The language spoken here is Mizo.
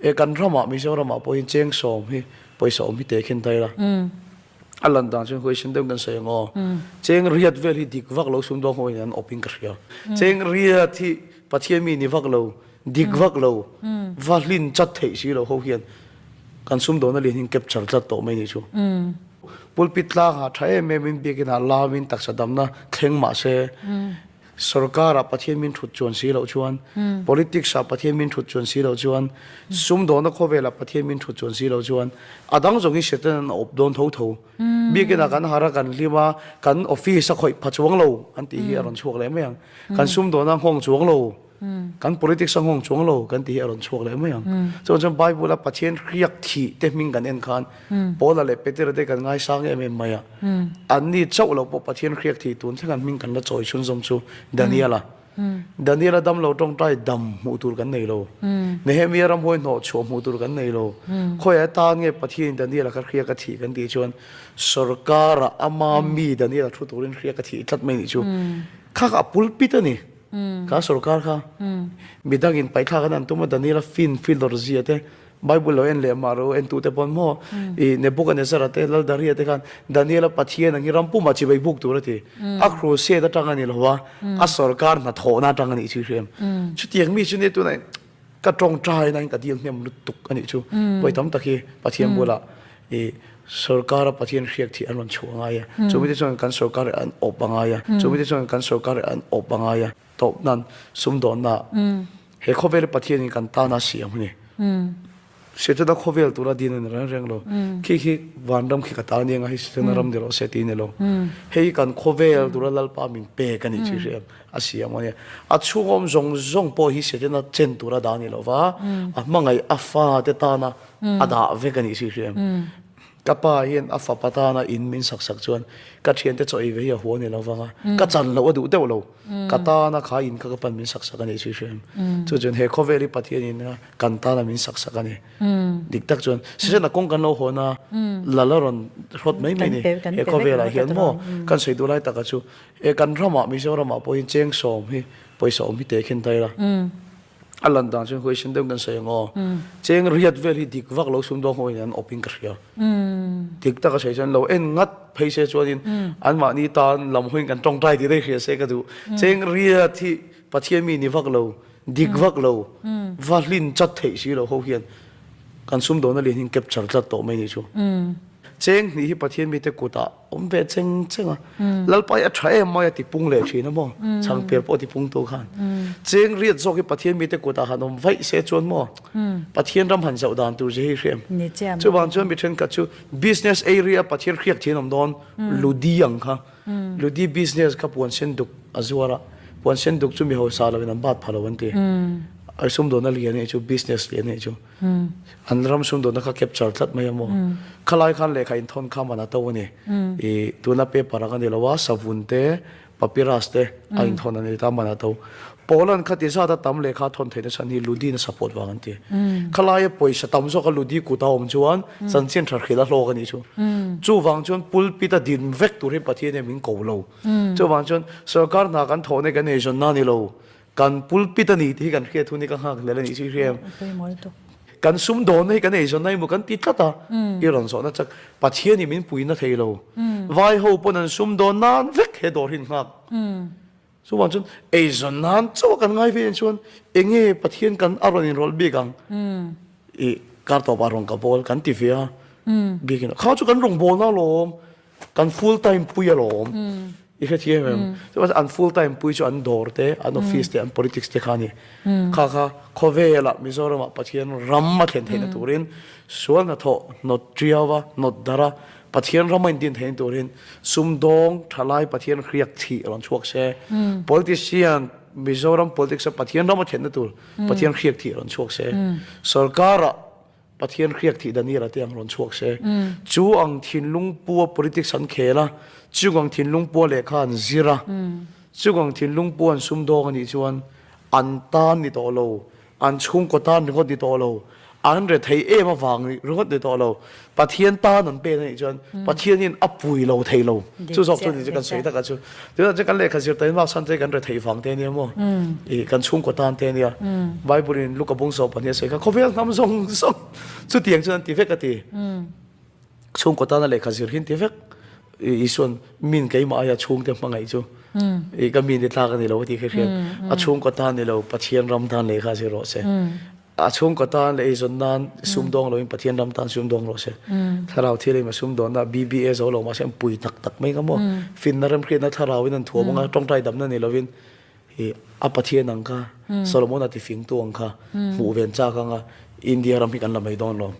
E kan ramah Mizoramah pawhin cheng sawm hi pawisa awm hi teh khin ta ila. A lan dan chuan huaisen deuh kan sawi ang aw. Cheng riat vel hi dik vak lo sumdawng ho in an awp in ka hria. Cheng riat hi Pathian mi ni vak lo, dik vak lo, va hlin chat theih si lo ho hian kan sumdawnna lian hi capture tlat tawh mai ni chu. Pulpit tlangah tha em em in biakin ah lam in taksa damna thleng mah se Sorkar ah Pathian min thut chuan si loh chuan, politics ah Pathian min thut chuan si loh chuan, sumdawnna khawvel ah Pathian min thut chuan si loh chuan a dang zawng hi Satan an awp dawn tho tho. Biakin ah kan har a, kan hlim a, kan office a khawih pha chuang lo an tih hi a rawn chhuak leh mai ang. Kan sumdawnna nghawng chuang lo, kan politics a nghawng chuang lo kan tih hi a rawn chhuak leh mai ang. Chuan chuan Bible a Pathian hriak thih te hming kan en khan Paula leh Petera te kan ngaisang em em mai a. Anni chauh lo pawh Pathian hriak thih tun thleng an hming kan la chawi chhunzawm chu Daniela. Daniela dam lo tawngtai dam hmuh tur kan nei lo. Nehemia ramhuai hnawh chhuah hmuh tur kan nei lo. Khawiah tan nge Pathianin Daniela kha hriak a thih kan tih chuan sorkara ama mi Daniela thu turin hriak a thih tlat mai nih chu. Kha kha a pulpit a ni. Kha sorkar kha midangin paithlak an an tum a Daniela fin filawr zia te Bible lo en leh mah ro en tute pawn maw i Nebuchadnezzar te Lal Daria te khan Daniela Pathian ang hi ram pumah chibai buk tur a ti. A crusade atang a ni lo a, a sorkar hnathawhna atang a nih chu i hriam. Chutiang mi chu nia tunah ka tawngtai na in ka dil hnem lutuk a nih chu. Vawi tam tak hi Pathian bulah i sorkara Pathian hriak thih an rawn chhuah a ngai a. Chumi te chuan kan sorkar an awp a ngai a. Chumi te chuan kan sorkar an awp a ngai a. Tawp nan sumdawnna he khawvel Pathian in kan tana siam a ni. Setana khawvel tura din a ni reng reng lo. Khi khi vanram khi ka ta nia nga hei Setana ram ni rawh se ti a ni lo. Hei kan khawvel tura Lalpa min pek a nih chu hriat a siam a nia. A chhungawm zawng zawng pawh hi Setana chen tura dah a ni lo va, a hmangaih a fate tana a dah vek a nih chu hriat. Ka pa hian a fapa tana in min sak sak chuan ka thiante chaw ei ve hi a huau ni lo vang a, ka chan loh a duh deuh lo. Ka tana kha in kha ka pan min sak sak a nih chu i hria em? Chu chuan he khawvel hi Pathian in kan tana min sak sak a ni. Dik tak chuan Session a kawng kan lo hawn a, lal a rawn hrawt mai mai ni. He khawvelah hian maw kan sawi duh lai taka chu he kan ramah Mizoramah pawhin cheng sawm hi pawisa awm hi teh khin ta ila. A lan dan chuan huaisen deuh kan sawi ang aw. Cheng riat vel hi dik vak lo sumdawng ho in an awp in ka hria. Dik tak a sawi chuan lo en ngat phei se chuanin anmahni tan lam hawiin kan tawngtai tih daih hria se ka duh. Cheng riat hi Pathian mi ni vak lo, dik vak lo, va hlin chat theih si lo ho hian kan sumdawnna lian hi an capture tlat tawh mai ni chu. Cheng hnih hi Pathian mite kutah awm ve cheng cheng a, Lalpa hi a tha em mai a ti pung leh thin a maw, chhangper pawh a ti pung tu khan. Cheng riat zawk hi Pathian mite kutah han awm vaih se chuan maw, Pathian ram han zoh dan tur zia hi hria em? Chuvang chuan mi thenkhat chu business area Pathian hriak thin awm dawn, Ludi ang kha, Ludi business kha puan sen duk a zuar a, puan sen duk chu mi hausa loin an bat pha lo an ti. A sumdawnna lian hi chu business lian hi chu. An ram sumdawnna kha capture tlat mai a maw? Khalai khan lehkha inthawn kha man a to a ni. I tuna paper ang a ni lo a, savun te, papyrus te a inthawn a ni ta man a to. Poland kha ti zat a tam lehkha a thawn theihna chhan hi Ludi na support vang an ti. Khalaia pawisa tam zawk a Ludi kut a awm chuan chanchin tha hrilh a hlawk a nih chu. Chuvang chuan pulpit a din vek tur hi Pathian hian min ko lo. Chuvang chuan sorkar hna kan thawhna hi kan eizawnna a ni lo. Kan pulpit a ni tih hi kan hriat hun hi ka nghak hlel a nih chu i hria em? Kan sumdawnna hi kan eizawnna emaw kan ti tlat a, i rawn zawhna chak Pathian in min puina thei lo. Vai ho pawn an sumdawn nan vek he dawr hi an nghak. Chuvang chuan eizawn nan chauh a kan ngai ve chuan enge Pathian kan a rawn inrawlh bik ang? I kar tawpah rawn ka bawl kan ti ve a, biakin kha chu kan rawngbawlna alawm. Kan full time pui alawm. I hrethiam em? Chuan an full time pui chu an dawr te, an office te, an politics te kha a ni. Kha kha khawvelah Mizoramah Pathian ram a thlen theihna turin sual hnathawh hnawt tiau a, hnawt dar a, Pathian ram a intin theihna turin sumdawng thalai Pathian hriak thih a rawn chhuak se. Politician Mizoram politics a Pathian ram a thlenna tur Pathian hriak thih a rawn chhuak se. Sorkarah Pathian hriak thih Daniel-a te ang rawn chhuak se. Chu ang thinlung pua politics an khel a, chung ang thinlung pua lehkha an zir a, chung ang thinlung pua an sumdawng a nih chuan an tan ni tawh lo, an chhungkaw tan ringawt ni tawh lo, An rethei em avang ringawt ni tawh lo. Pathian tan an pen a nih chuan Pathian in a pui lo thei lo. Chu zawk chu ni chu kan sawi takah chu. Tunah chuan kan lehkha zir tahin mark chhan te kan rethei vang te ania maw? Ih kan chhungkaw tan te ania. Bible in Luka bung sawm pahnih a sawi kha khawvel hnam zawng zawng chutiang chuan an ti vek a ti. Chhungkaw tana lehkha zir hi an ti vek. Isuan min keimah aia chhungte hmangaih chu i ka mi ni tlak a ni lo a tih kha hriat. A chhungkaw tan ni lo Pathian ram tan lehkha zir rawh se. A chhungkaw tan leh eizawn nan sumdawng loin Pathian ram tan sumdawng rawh se. Thlarau thil emaw sumdawnna BBA zo lo mahse an pui tak tak mai kha maw. Finna remhriatna thlarauin an thuam anga tawngtai damna ni lovin i a Pathian ang kha Solomon-a tifingtu ang kha hmuh ven chak anga India ram hi kan la mai dawn lo.